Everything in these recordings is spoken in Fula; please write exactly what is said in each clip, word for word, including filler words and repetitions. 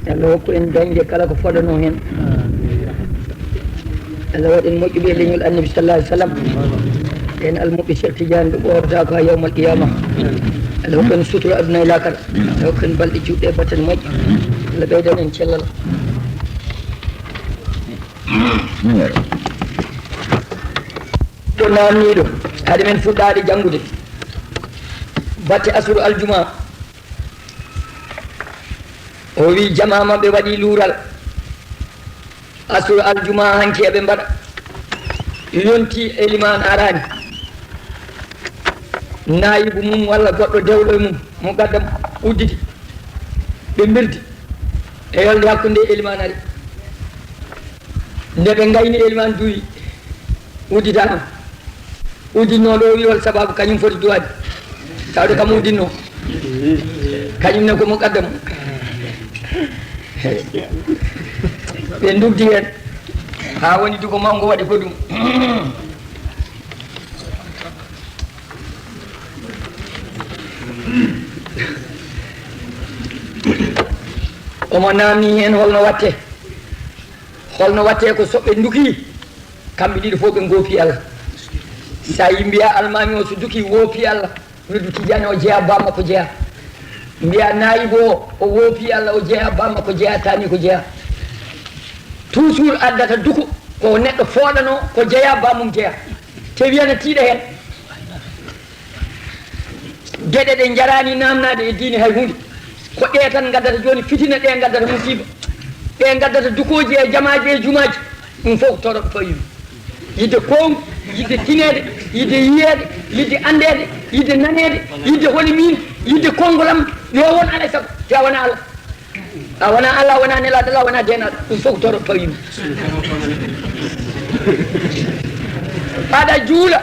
Allah hokku en dañde kala ko fooɗanoo heen. Allah waɗ en moƴƴuɓe e leñol Annabi sallallahu alaihi wasallam. En almuɓɓe Cheikh Tidiane ɓe ɓoorata ko haa yawmal qiyama. Allah hokku en sutura aduna e laakara. Allah hokku en balɗe juutɗe e battane moƴƴe. Allah ɓeydan en cellal. To naamniiɗo, hade men fuɗɗaade janngude batte asuru aljuma, o wi jamaa maɓɓe waɗi luural. Asuru aljuma hanki eɓe mbaɗa, yonti elimaan araani, naayibu mum walla goɗɗo dewɗo e mum, muqaddam udditi, ɓe mbirdi e yolde hakkunde elimaan ari. Nde ɓe ngayni elimaan duwi udditaama. Udditnooɗo o wi hol sababu kañum foti duwaade? Tawde kam udditnoo. Kañum ne ko muqaddam. Ɓe ndugdi heen. Haa woni duko mawngo waɗi ko ɗum. Omo naamni heen holno watte. Holno watte ko so ɓe nduki, kamɓe ɗiɗo fof ɓe ngoopi Allah. So a yi mbiya almaami o so duki woopi Allah, wirdu Tijaani o jeyaa, baa makko jeyaa. Mbiya naayibo o, o woopi Allah, o jeyaa, baa makko jeyaa, taani ko jeyaa. Toujours addata duko ko neɗɗo fooɗanoo, ko jeyaa, baa mum jeyaa. Te wiyana tiiɗa heen. Geɗe ɗe njaraani naamnaade e diine hay huunde. Ko ɗe tan ngaddata jooni fitina, ɗe ngaddata musiiba. Ɗe ngaddata dukooji e jamaaji e jumaaji. Ɗum fof ko toroɓe fawii. Yiɗde kowngu, yiɗde tineede, yiɗde yiyeede, yiɗde anndeede, yiɗde naneede, yiɗde holi miin, yiɗde konngol am, yo won alaa e sago, te a wonaa Allah. A wonaa Allah, a wonaa nelaaɗo Allah, a wonaa deenaaɗo. Ɗum fof ko toro fawii. Aɗa juula.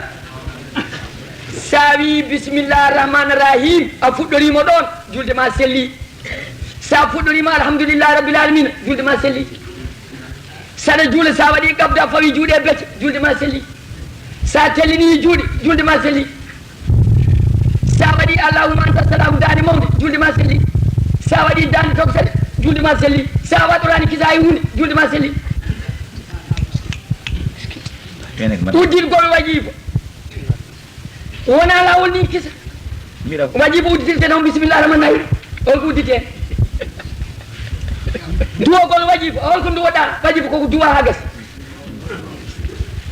So a wii bismillah rahman rahim, a fuɗɗoriima ɗoon, julde ma selli. So a fuɗɗoriima alhamdulillah rabbil alamina, julde ma selli. So aɗa juula, so a waɗi qabda fawi juuɗe e becce, julde ma selli. So a tellini juuɗe, julde ma selli. So a waɗi allahumma anta salam daande mawnde, julde ma selli. So a waɗi daande tokosere, julde ma selli. So a waɗoraani kisa hay huunde, julde ma selli. Udditgol wajifa wonaa laawol ni kisa. Wajifa udditirte noon, bismillah rahman rahim. On ko udditee. Duwogol wajifa, on ko duwoɗaa. Wajifa koko duwa haa gasi.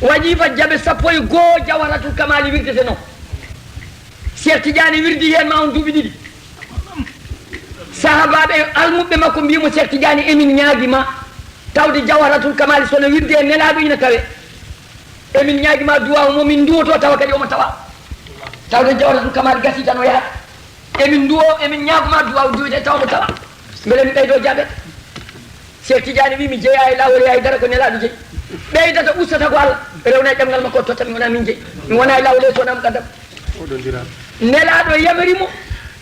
Wajifa jaɓe sappo e goo jawharatul kamali wirdete noon. Cheikh Tidiane wirdi heen ma on duuɓi ɗiɗi. Sahabaaɓe almuɓɓe makko mbii mo, Cheikh Tidiane, emin ñaagi ma, tawde jawharatul kamali so no wirde e nelaaɗo ina tawe. Emin ñaagi ma duwaaw mo min nduwoto tawa kadi omo tawa. Tawde jawharatul kamali gasi tan o yaha. Emin nduwo, emin ñaago ma duwaaw duwide tawa mo tawa. Mbele mi ɓeydo jaɓe. Cheikh Tidiane wi mi jeyaa e laawol e haydara, ko nelaaɗo jeyi. Ɓeydata ustata ko Allah. Rewna e ɗemngal makko totta mi wona min jeyi. Mi wona e laawol e so wona muqaddam. Nelaaɗo yamiri mo,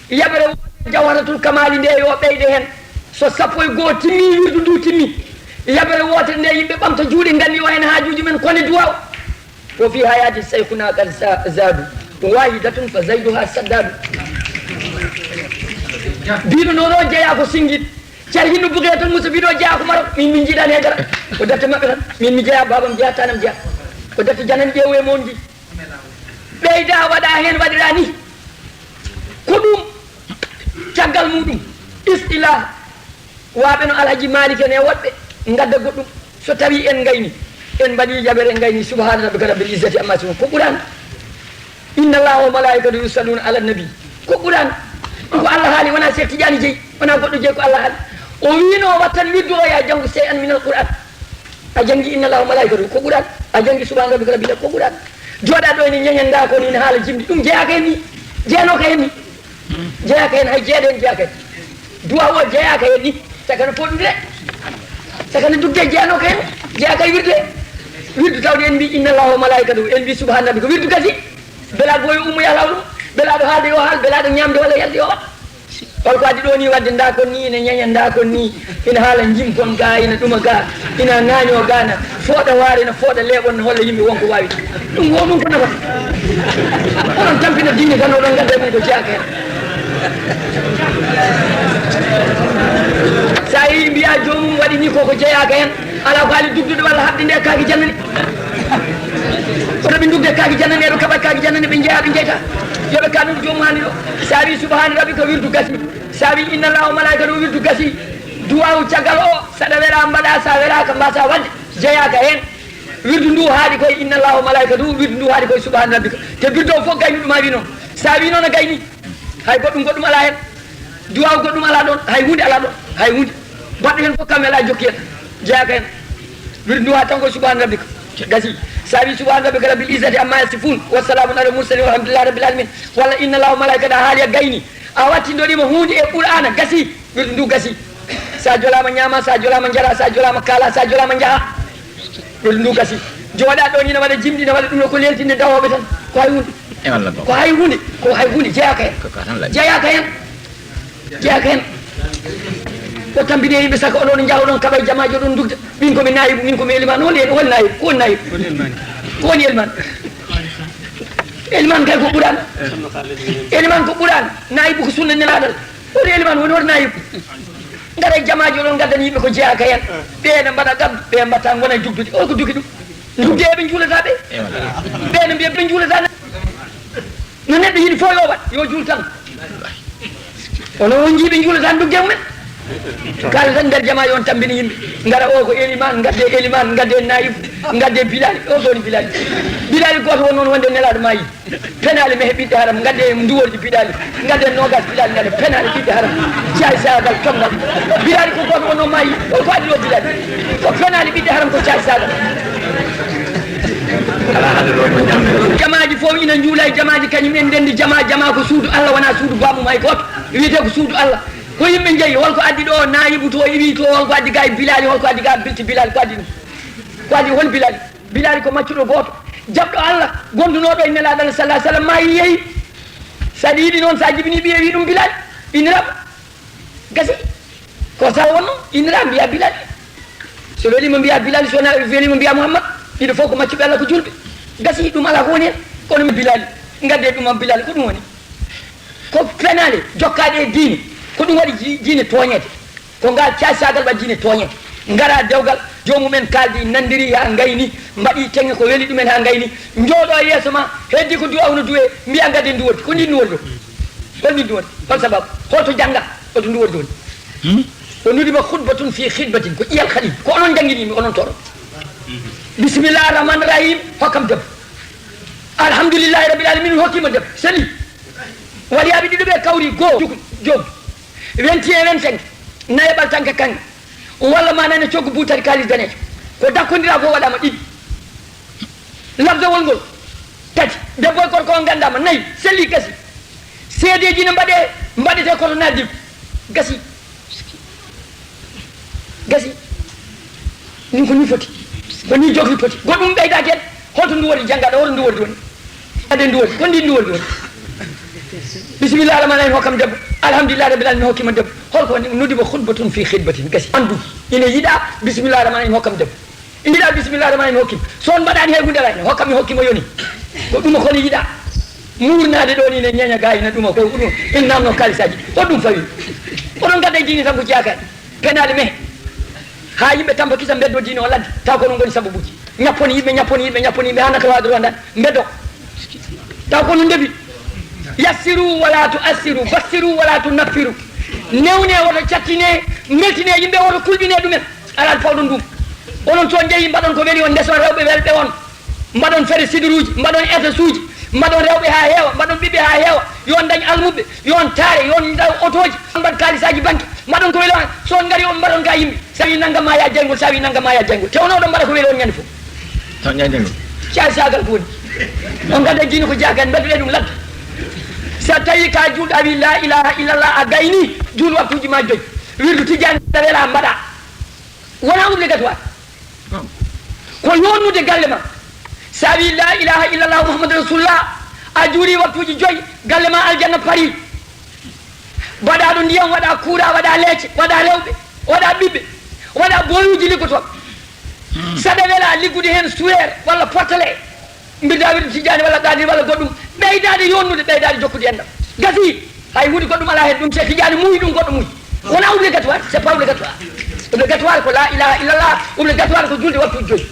yaɓere wootere jawharatul kamali nde yo ɓeyde heen. So sappo e goo timmi, wirdu ndu timmi. Yaɓere wootere nde yimɓe ɓamta juuɗe, nganni o heen haajuuji men, kone duwaaw. Wo fi hayati shaykhuna qad za-, zadu. Wahidatun fa zaiduha saddadu. Biɗo nono jeya ko singit. Cer hinno buge tan musa biɗo jeya ko Maroc. Min min jiɗani e dara. Ko darte maɓɓe tan. Min mi jeya, babam jeya, tanam jeya. Ko darte janan ƴeewu e mon ji. Ɓeyda waɗa heen, waɗira ni. Ko ɗum caggal muɗum. Istilah. Waɓe no Alhaji Malik en e woɗɓe ngadda goɗɗum. So tawi en ngayni, en mbaɗi jaɓere, en ngayni, subhana rabbika rabbil izzati amma yasifun, ko Qur'an. Inna Allaha wa malaikatahu yusalluna ala nabi, ko Qur'an. Ko Allah haali, wona Cheikh Tidiane jeyi, wona goɗɗo jeyi, ko Allah haali. O wiino wattan wirdu o ya janngu shay'an min al Qur'an. A janngi inna Allaha wa malaikatahu, ko Qur'an. A janngi subhana rabbika rabbil, ko Qur'an. Jooɗa ɗo ene ñeñen nda ko ni, ene haala jimɗi, ɗum jeyaaka hen ni, jeyanooka hen ni. Jeyaaka heen, hay jeeɗa heen jeyaaka heen. Duwaaw o jeyaaka heen ni. Sakana fof ɗum de. Sakana dugde jeyanooka heen. Jeyaaka e wirde. Wirdu tawde en mbi inna Allaha wa malaikatahu, en mbi subhana rabbika, wirdu gasi. Belaaɗo boyo ummo yaha laawol mum. Belaaɗo haalde yo haal, belaaɗo ñaamde walla yarde yo waɗ. Hol ko addi ɗo ni waɗde nda kon ni, ina ñeña nda kon ni. Ina haala jimkon ga, ina ɗuma ga, ina ŋaañoo ga, na fooɗa waare, na fooɗa leeɓon, na holla yimɓe won ko waawi. Ɗum wo ɗum ko nafata. Oɗon tampina diine tan, oɗon ngadda min ko jeyaaka heen. So a yii mbi Koko jeyaaka heen. Alaa ko haali dugdude walla haɓde nde kaaki jannani. Kono ɓe ndugde kaaki jannani, eɓe kaɓa kaaki jannani, ɓe njeyaa, ɓe njeyta. Yo ɓe kaɗu joomum haali ɗo. Sa wi subhaana rabbika, wirdu gasi. Sa wi inna Allaha wa malaikatahu, wirdu gasi. Duwaawu caggal o, saɗa wela mbaɗa, sa welaaka mbasa waɗde, jeyaaka heen. Wirdu ndu haaɗi koye inna Allaha wa malaikatahu, wirdu ndu haaɗi koye subhaana rabbika. Te wirdu o fof gayni ɗum a wi noon. Sa wi noon a gayni. Hay goɗɗum, goɗɗum alaa heen. Duwaaw goɗɗum alaa ɗoon. Hay huunde alaa ɗoon. Hay huunde. Baɗɗo heen fof kam welaa jokki heen. Jeyaaka heen. Wirdu ndu haa tan ko subhaana rabbika. Gasi. Sa wi subhaana rabbika rabbil izzati amma yasifun. Wa salaamun alal mursalin walhamdulillahi rabbil alamin. Walla inna Allaha wa malaikatahu haali a gayni. A wattindoɗima huunde e Qur'aana. Gasi. Wirdu ndu gasi. Sa jolaama ñaama, sa jolaama njara, sa jolaama kaala, sa jolaama njaha. Wirdu ndu gasi. Jooɗa ɗo ni ne waɗa jimɗi, ne waɗa ɗum ɗo ko leltinde dawooɓe tan. Ko hay huunde. E walla ko. Ko hay huunde. Ko hay huunde jeyaaka heen. Ko ka tan laɓi. Jeyaaka heen. Jeyaaka heen. Ko tambine yimɓe saka oɗon njaha oɗon kaɓa e jamaaji oɗon ndugda. Min ko mi naayibu, min ko mi elimaan. Woni en, woni naayibu? Ko woni naayibu? Ko woni elimaan? Elimaan kay ko Qur'aan. Elimaan ko Qur'aan. Naayibu ko sunna nelaaɗo. Woni elimaan, woni, woni naayibu. Ngara e jamaaji oɗon ngaddani yimɓe ko jeyaaka heen. Ɓe ne mbaɗa ɗam, ɓe mbatta ngona e dugdude. O ko dugi ɗum. Ndugde eɓe njuulata ɓe. Ɓe ne mbiya ɓe njuulata. No neɗɗo yiɗi fof yo waɗ, yo juul tan. Kono on njiiɓe njuulata ndugde mumen. Kala tan nder jamaaji on tambini yimɓe. Ngara o ko elimaan, ngadde elimaan, ngadde naayibu, ngadde bilaali. O ko woni bilaali. Bilaali gooto won noon wonde nelaaɗo maayi. Penaali mehe ɓiɗɗe haram, ngadde nduwordi bilaali, ngadde noogas bilaali, ngadde penaali ɓiɗɗe haram, caay saagal, tongal. Bilaali ko gooto wonno maayi, o ko addi o bilaali. Ko penaali ɓiɗɗe haram, ko caay saagal. Jamaaji fof ina njuula e jamaaji, kañum en ndenndi jama, jama ko suudu Allah, wonaa suudu baamum hay gooto. Wiyetee ko suudu Allah. Ko yimɓe njeyi, holko addi ɗo naayibu to, iwi to, holko addi ga e bilaali, holko addi ga bilti bilaali, ko addi ɗum? Ko addi hol bilaali? Bilaali ko maccuɗo gooto, jaɓɗo Allah, gondunooɗo e Nelaaɗo Allah sallallahu alaihi wasallam, maayi yehi. So aɗa yiɗi noon, so a jibinii ɓiye, wi ɗum Bilaali, inniraama. Gasi. Ko sa wonno, innira, mbiya Bilaali. So weliima, mbiya Bilaali, so wonaa weliima, mbiya Muhammad. Ɗiɗo fof ko maccuɓe Allah, ko juulɓe. Gasi, ɗum alaa ko woni heen. Kono Bilaali, ngadde ɗum am Bilaali, ko ɗum woni? Ko penaale jokkaaɗe e diine. Ko ɗum waɗi ji-, diine tooñeede. Ko ngal caasaagal waɗi diine tooñe. Ngara dewgal, joomumen kaaldi, nanndiri haa ngayni, mbaɗi teŋe ko weli ɗumen haa ngayni, njooɗo e yeeso ma, heddi ko duwaaw no duwee, mbiya ngadden nduwordi. Ko ndin nduwordi o? Hol ndin nduwordi? Hol sababu? Hol to jannga? Hol to nduwordi woni? Hmm? Ko nudiba khutbatun fi khidbatin, ko ƴiyal khalil. Ko onon janngini mi, onon toro. Bismillah rahman rahim, hokkam debbo. Alhamdulillahi rabbil alamin, hokkima debbo. Seli. Waliyaaɓe ɗiɗo ɓe kawri, goo, jukun, joom. Vingt et un, vingt-cinq, nayaɓal tan ka kaŋŋe. Walla ma nane coggu buutari kaalis daneejo. Ko dakkondiraa fof waɗaama ɗiɗi. Labdawol ngol, tati. Debbo e gorko on nganndaama, nayi. Selli, gasi. Seedeeji ne mbaɗee, mbaɗetee koto naddi. Gasi. Gasi. Min ko ni foti. Ko ni jogri poti. Goɗɗum ɓeydaaki heen. Hoto ndu woni janngaɗo, hoto ndu woni woni. Ade ndu woni. Ko ndi ndu woni woni. Bismillah rahman rahim, hokkam debbo. Alhamdulillah rabbil alamin, hokkima debbo. Holko woni? Nudiba khutbatun fi khidbatin. Gasi. Anndu. Ina yiɗa. Bismillah rahman rahim, hokkam debbo. Ina yiɗa. Bismillah rahman rahim, hokkim. So on mbaɗaani hay huunde, alaa ina hokkam, mi hokkima yoni. Ko ɗum ko ni yiɗa. Muurnaade ɗo ni ne ñeña gaay na ɗuma ko ɗum. In namno kalisaaji. Ko ɗum fawi. Oɗon gadda diine tan ko jeyaaka. Penaali mehe. Haa yimɓe tampa kisa mbeddo diine o ladde. Taw ko ɗum ngoni sababuuji. Ñappon yimɓe, ñappon yimɓe, ñappon yimɓe, haa naka waadoro ndan. Mbeddo. Taw ko ɗum ndefi. Yassiru wala tu'assiru, bassiru wala tunaffiru. Newne woto cattine, mbeltine yimɓe, woto kulɓine ɗumen. Alaa fawɗon ɗum. Onon so on njehi mbaɗon ko weli on, ndeson rewɓe welɓe on. Mbaɗon fere siduruuji, mbaɗon etaasuuji, mbaɗon rewɓe haa heewa, mbaɗon ɓiɓɓe haa heewa. Yo on ndañ almuɓɓe, yo on taare, yo on ndaw otooji, on mbaɗ kaalisaaji banke, mbaɗon ko weli on. So on ngari on mbaɗon ka yimɓe. Sawi nangam ma yaa jayngol, sawi nangam ma yaa jayngol. Te on oɗon mbaɗa ko weli on ñande fof. Taw ñande ngol. Caay saagal ko woni. On ngadda diine ko jeyaaka heen, mbaɗuɗe ɗum ladde. So tawi ka juulɗo a wi la ilaha illallah a gayni, juul waktuuji ma joy. Wirdu Tijjaani wela mbaɗa. Wona obligatoire. Ko yonnude galle ma. Sa wi la ilaha illallah Muhammadu Rasulullah, a juuli waktuuji joy, galle ma aljanna pari. Mbaɗa ɗo ndiyam, waɗa kuura, waɗa leece, waɗa rewɓe, waɗa ɓiɓɓe, waɗa boyuuji liggotooɓe. Saɗa wela liggude heen suweer walla pottale. Mbirda wirdu Tijjaani walla Qaadir walla goɗɗum. Ɓeydaade yonnude, ɓeydaade jokkude enɗam. Gasi, hay huunde goɗɗum alaa heen. Ɗum Seex Tijjaani muuyi, ɗum goɗɗo muuyi. Wona obligatoire, c'est pas obligatoire. Obligatoire ko la ilaha illallah, obligatoire ko julde waktu joyi.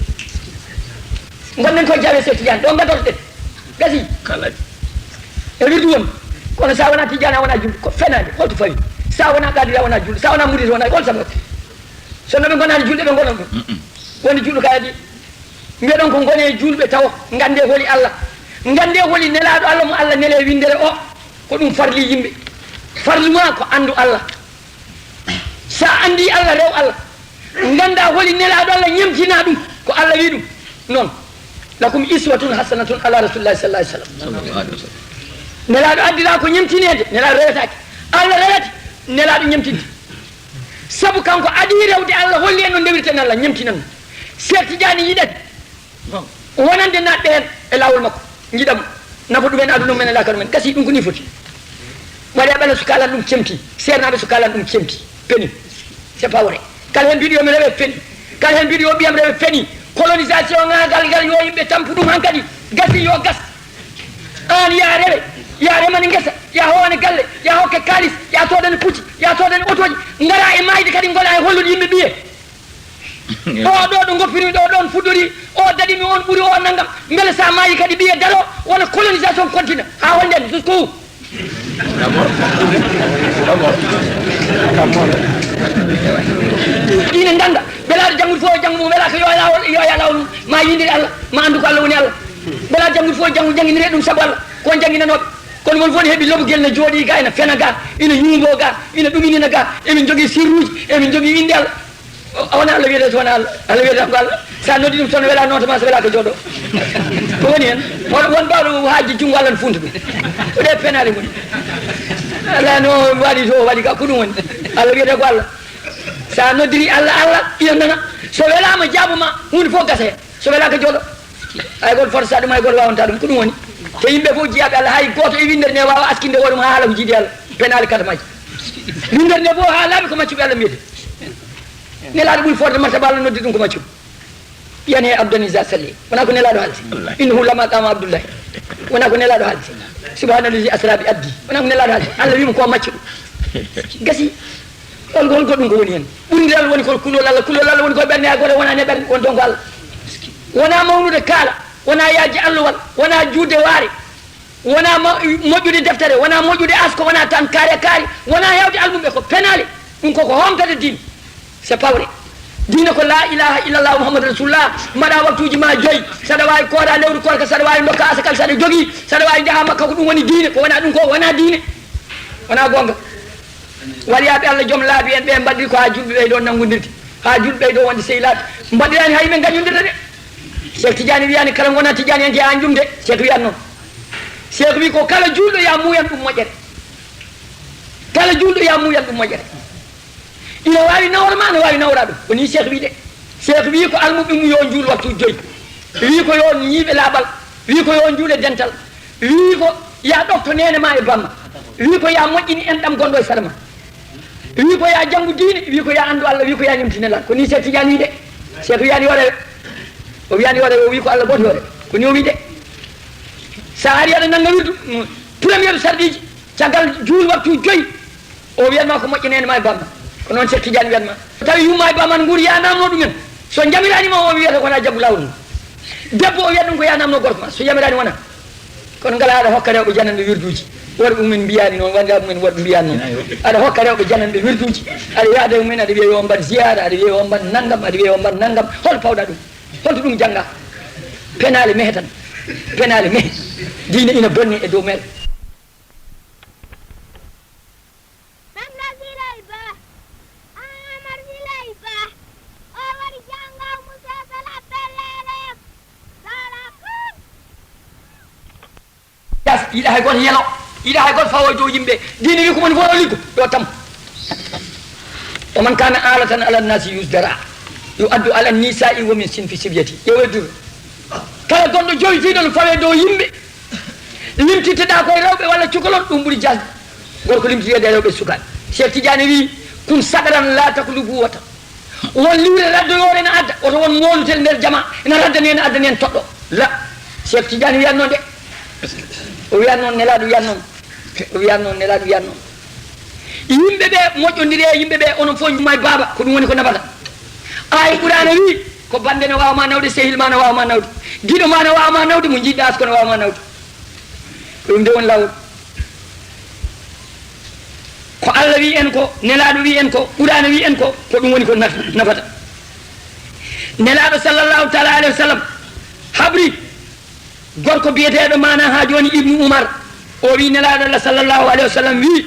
Gonɗen ko jawe Seex Tijaan, ɗo gadorɗen. Gasi. Kala. E wirdu woni. Kono sa wona Tijaan, a wona julɗo, ko fenaande, holto fawi? Sa wona Qaadir, a wona julɗo, sa wona Murid, wona, hol sabu? So no ɓe gonaani julɓe, ɓe gonan ɗum. Mm-mm. Woni julɗo kadi. Mbiɗon ko ngone julɓe tawo, ngande holi Allah. Ngande holi nelaaɗo Allah mo Allah nele windere o. Ko ɗum farli yimɓe. Farlu ma ko anndu Allah. Sa anndi Allah, rew Allah. Ngannda holi nelaaɗo Allah, ñemtina ɗum. Ko Allah wi ɗum. Noon. Lakum iswatun hasanatun ala rasulillahi sallallahu alaihi wasallam. Nelaaɗo addira ko ñemtineede, nelaaɗo rewetaake. Allah rewete, nelaaɗo ñemtinde. Sabu kanko adii rewde Allah, holli en no ndewirten Allah, ñemtinan. Seex Tijaani yiɗani wonande naatɓe heen e laawol makko, njiɗa mo, nafa ɗumen aduna mumen e laakara mumen. Gasi ɗum ko ni foti. Waɗi a ɓala so kaalan ɗum cemti, seernaaɓe so kaalan ɗum cemti, peni. C'est pas vrai. Kala heen mbiɗo yo mi rewe peni. Kala heen mbiɗo yo ɓiyam rewe peni. Colonisation ŋaagal ngal yo yimɓe tampu ɗum hankadi. Gasi yo gas. Aan ya rewe, ya remani ngesa, ya howane galle, ya hokke kaalis, ya soodani pucci, ya soodani otooji. Ngara e maayde kadi ngola e hollude yimɓe ɓiye. O ɗo ɗo goppirmi ɗo ɗon fuɗɗori, o daɗimi on ɓuri o nangam. Mbele sa maayi kadi ɓiye daro wona colonisation continue. Ha holnden jusqu'où? Ine ganda, mbela aɗa janngude fof e janngo mum, mbela ko yo lawol, yo ya lawol mum, ma yindiri Allah, ma anndu ko Allah woni Allah. Mbela janngude fof e janngo, jannginire ɗum sabu Allah, ko on jannginanooɓe. Kono mon fof ne heɓi lobugel ne jooɗi ga, ina fena ga, ina ñuubo ga, ina ɗuminina ga, emin jogii sirruuji, emin jogii innde Allah. O, o wona Allah wiyete, so wona Allah. Allah wiyete ko Allah. Sa noddi ɗum toon, wela noota ma, so wela ko jooɗo. Ko woni hen? Won, won bawɗo haajde junngo Allah no funta ɗum. Ko ɗe penaale ngoni. Allah no waɗi to, waɗi ka, ko ɗum woni. Allah wiyete ko Allah. Sa noddiri Allah, Allah ina nana. So welama, jaabuma, huunde fof gasa hen. So welaka, jooɗo. Hay goto fota sa ɗum, hay goto wawanta ɗum. Ko ɗum woni. Te yimɓe fof jiyaaɓe Allah, hay goto e windere nde wawa askinde hoore mum ha haala ko jiidi Allah. Penaale katamaji. Windere nde fof ha laaɓi ko maccuɓe Allah mbiyete. Nelaaɗo ɓuri forde martaba Allah noddi ɗum ko maccuɗo. Ɓiyan he Abdou Aziz Sall. Wona ko Nelaaɗo haaldi. Innahu lama qama Abdullahi. Wona ko Nelaaɗo haaldi. Subhanallazi asra bi abdi. Wona ko Nelaaɗo haaldi. Allah wimo ko maccuɗo. Gasi. Hol, hol goɗɗum ko woni hen? Ɓurndiral woni ko kulol Allah. Kulol Allah woni ko ɓernde ha goto wona ne ɓernde, won ɗon ko Allah. Wona mawnude kaala, wona yaajde allowal, wona juutde waare. Wona mo-, moƴƴude deftere, wona moƴƴude asko, wona tan kaare kaari, wona hewde almumɓe ko penaale. Ɗum koko homtata diine. C'est pas vrai. Diine ko la ilaha illallah Muhammadu Rasulullah. Mbaɗa waktuuji ma joyi. Saɗa waawi koora lewru koorka, saɗa waawi ndokka asakal, saɗa jogii, saɗa waawi njaha Makka, ko ɗum woni diine. Ko wona ɗum ko wona diine. Wona goonga. Waliyaaɓe Allah joom laabi en ɓe mbaɗri ko haa julɓe ɓeydo nanngondirde, haa julɓe ɓeydo wonde sehilaaɓe. Mbaɗiraani hay men ngañondirde de. Cheikh Tidiane wiyaani kala ngona Tidiane en ke an jumde. Cheikh wiyan noon. Cheikh wi ko kala juulɗo ya muuyan ɗum moƴƴere. Kala juulɗo ya muuyan ɗum moƴƴere. Ina waawi nawra ma, ina waawi nawra ɗum. Ko ni Cheikh wi de. Cheikh wi ko almuɓɓe mum yo juul waktu joyi. Wi ko yo ñiiɓe laaɓal. Wi ko yo juule dental. Wi ko ya ɗofto neene ma e bamma. Wi ko ya moƴƴini enɗam gonɗo e sara ma. Wi ko ya janngu diine, wi ko ya anndu Allah, wi ko ya ñemti Nelaaɗo. Ko ni Cheikh Tidiane wi de. Cheikh wiyani yo rewe. O wiyani yo rewe, o wi ko Allah goto yo rewe. Ko ni o wi de. Sa ari aɗa nannga wirdu, mm, première sarɗiiji, caggal juul waktu joyi, o wiyat ma ko moƴƴi neene ma e bamma. Ko noon Cheikh Tidiane wiyat ma. Tawi yumma e bamma ne nguuri, ya namno ɗumen. So jamirani ma, o wiyata wona jaggu laawol mum. Debbo o wiyat ɗum ko ya namno gorko ma. So jamirani wona. Kono ngala aɗa hokka rewɓe jananɓe wirduuji. Worɓe mumen mbiyaani noon, wonde mumen worɓe mbiyaani noon. Aɗa hokka rewɓe jananɓe wirduuji. Aɗa yaada e mumen, aɗa wiya yo mbaɗ ziyaara, aɗa wiya yo mbaɗ nanngam, aɗa wiya yo mbaɗ nanngam. Hol pawɗa ɗum? Holto ɗum jannga? Penaale mehe tan. Penaale mehe. Diine ina bonni e dow meɗen. Samba Siley Ba, Amar Siley Ba, o woni janngo Moussa Sala Pellere, Sala Kun. Yas, yiɗa hay gooto yelo, yiɗa hay gooto fawo e dow yimɓe. Diine wi ko moni fof o liggo, yo tam. ومن كان آلة على الناس يزدرى يؤد على النساء ومن صنف صبيتي. Ƴeewe dur. Kala gonɗo joytiiɗo no fawe dow yimɓe. Limtitteɗaa koye rewɓe walla cukalon, ɗum ɓuri jaasde. Gorko limtitoyde e rewɓe e sukaaɓe. Cheikh Tidiane wi, kun sagaran la taklubu wata. Won liwre raddoyoore ene adda, oto won moolutel nder jama, ene raddani en, addani en toɗɗo. La. Cheikh Tidiane wiyat noon de. O wiyat noon, Nelaaɗo wiyat noon. O wiyat noon, Nelaaɗo wiyat noon. Yimɓe ɓe moƴƴondiri e yimɓe ɓe, onon fof njumma e baaba, ko ɗum woni ko nafata. Aaya Quraana wi, ko bannde ne waawa ma nawde, sehil ma ne waawa ma nawde, giɗo ma ne waawa ma nawde, mo njiɗɗa as ko ne waawa ma nawde. Ko ɗum de woni laawol. Ko Allah wi en ko, Nelaaɗo wi en ko, Quraana wi en ko, ko ɗum woni ko naf-, nafata. Nelaaɗo sallallahu taala alayhi wa sallam habri gorko biyeteeɗo maana haa jooni Ibnu Umar, o wi Nelaaɗo Allah sallallahu alayhi wa sallam wi,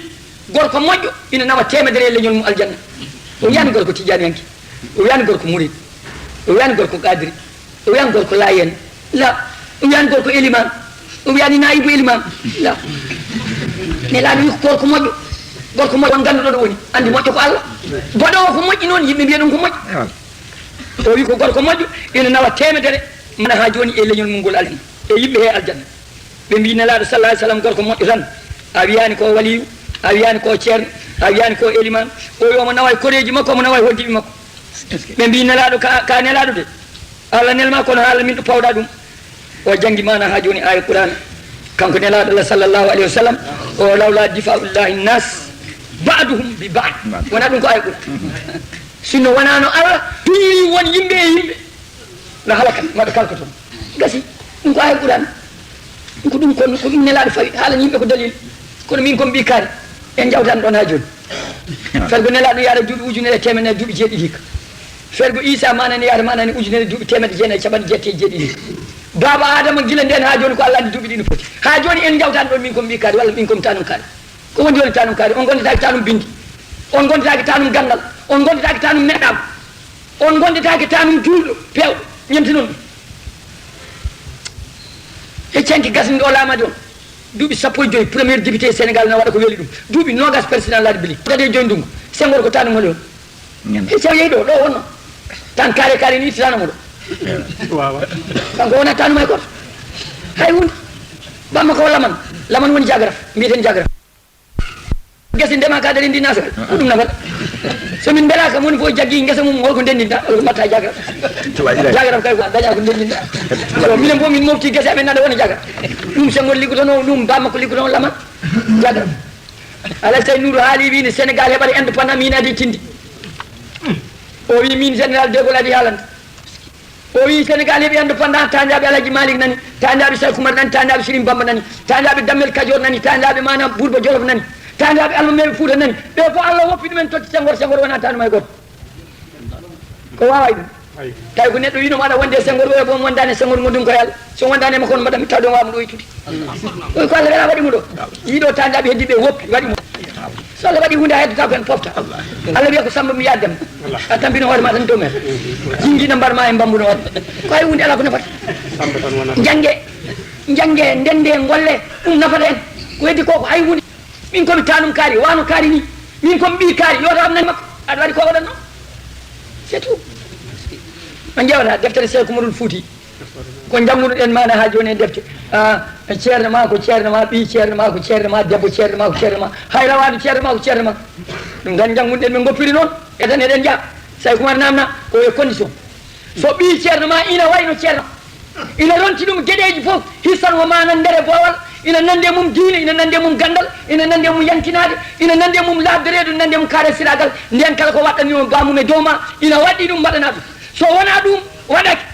gorko moƴƴo ina nawa teemedere e leñol mum aljanna. O wiyani gorko tijaniyanke, o wiyani gorko murid, o wiyani gorko qadiri, o wiyani gorko layen, la, o wiyani gorko eliman, o wiyani naibu eliman, la. Nelaaɗo wi ko gorko moƴƴo, gorko moƴƴo on ngannduɗo ɗo woni, anndi moƴƴo ko Allah. Boɗo o ko moƴƴi noon, yimɓe mbiya ɗum ko moƴƴi. O wi ko gorko moƴƴo ina nawa teemedere mana haa jooni e leñol mum ngol aljanna, e yimɓe he aljanna. Ɓe mbi Nelaaɗo sallallahu alayhi wa sallam gorko moƴƴo tan, a wiyani ko waliyu, a wiyani ko ceerno, a wiyani ko eliman. O wi omo nawa e koreeji makko, omo nawa e hoddiɓe makko. Ɓe mbi Nelaaɗo ka, ka Nelaaɗo de, Allah nelma kono haala min ɗo pawɗa ɗum. O janngi maana haa jooni aaya Qur'aana. Kanko Nelaaɗo Allah sallallahu alayhi wa sallam, o lawla difa'ullahi nas ba'duhum bi ba'd. Wona ɗum ko aaya Qur'aana. Sinno wonano Allah tuñiri won yimɓe e yimɓe, na halaka, maɓe kalka toon. Gasi, ɗum ko aaya Qur'aana. Ɗum ko ɗum, kono ko ɗum Nelaaɗo fawi, haalani yimɓe ko dalil. Kono min kon ɓii kaari, en njawtan ɗon haa jooni. Fergo Nelaaɗo yaara duuɓi ujunere e teemedere duuɓi jeeɗiɗi hikka. Fergo Iisaa manani yaara manani ujunere duuɓi teemedere jeenayi e capanɗe jeetati e jeeɗiɗi hikka. Baaba Aadama gila nden haa jooni ko Allah anndi duuɓi ɗi no poti. Haa jooni en njawtan ɗon min kon ɓii kaari walla min kon tanum kaari. Ko woni woni tanum kaari? On gondataake tanum bindi. On gondataake tanum ganndal. On gondataake tanum neɗɗaagu. On gondataake tanum juulɗo, peewɗo, ñemtinon ɗum. E canki gasni ɗo laamaade on. Duuɓi sappo e joy, premier député Sénégal na waɗa ko weli ɗum. Duuɓi noogas président République. Kadi e joy ndungu. Senghor ko tanum holi on. Ñande. E so yehi ɗo, ɗo wonno. Tan kaare kaare ni ittitano mo ɗo. Waawa. Kanko wona tanum hay gooto. Hay hunde. Bamma ko laman. Laman woni jagaraf. Mbiyeten jagaraf. Gese ndema ka daɗen ndi nasagal. Ko ɗum nafata. So min mbelaka moni fof jaggi ngesa mum, holko ndendinta? Holko mbatta jagaraf? Jagaraf kay ko daña ko ndendinta. So minen fof min mofti gese amen nana wona jagaraf. Ɗum Senghor liggotono, ɗum bamma ko liggotono laman. Jagaraf. Alassane Nour haali wi ne Sénégal heɓata indépendant, min adi tindi. O wi min Général de Gaulle adi haalande. O wi Sénégal heɓi indépendant, tañaɓe Alhaji Malick nani, tañaɓe Cheikh Oumar nani, tañaɓe Serigne Bamba nani, tañaɓe Dammel Kajoor nani, tañaɓe manam Bourba Jolof nani, tañaɓe almameɓe Fouta nani. Ɓe fof Allah woppi ɗumen totti Senghor, Senghor wona tanum hay gooto. Ko wawa e ɗum. Tawi ko neɗɗo wino maɗa wonde e Senghor, oya boom wondani e Senghor, gondumi ko e Allah. So wondani e makko, on mbaɗa mi taw ɗon wawamo ɗo ittude. Oy ko Allah wela waɗi mo ɗo. Yiɗo tandaɓe heddi ɓe woppi, waɗi mo. So Allah waɗi hunde, a heddotako hen pofta. Allah wiya ko Samba mi yaddem. A tampino hoore ma tan dow men. Jingina mbar ma e mbambuno waɗi. Ko hay hunde ala ko nafata. Jangge, jangge, ndende, ngolle, ɗum nafata en. Ko heddi ko, ko hay hunde. Min komi tanum kaari, wano kaari ni. Min komi ɓii kaari, yo ram nani makko. Aɗa waɗi ko waɗanno. C'est tout. On ƴewata deftere Seeku Umarul Fuuti. Ko njanngunoɗen maana haa jooni e defte. Ah, ceerno ma ko ceerno ma, ɓii ceerno ma ko ceerno ma, debbo ceerno ma ko ceerno ma. Hay rawaadu ceerno ma ko ceerno ma. Ɗum tan njanngunoɗen, min ngoppiri noon. E tan eɗen njaha. Seeku Umar namna ko e condition. So ɓii ceerno ma ina wayno ceerno, ina ronti ɗum geɗeeji fof, hissan o maana ndere boowal, ina nande mum diine, ina nande mum ganndal, ina nande mum yankinaade, ina nande mum laaɓde reedu, nande mum kaare siraagal, ndeen kala ko waɗɗanmi o baamum e dow ma, ina waɗɗi ɗum mbaɗana ɗum. So wonaa ɗum waɗaaki.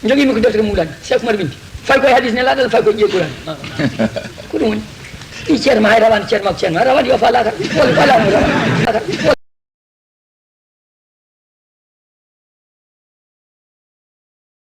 Njogimi ko deftere Mawlana Cheikh Oumar windi. Fay koye hadis Nelaaɗo Allah, fay koye ƴiye Qur'an. Ko ɗum woni. Ɗi ceerno ma hay rawaani ceerno ma ko ceerno ma. Rawaani yo fa laakara. Wala, wala, wala.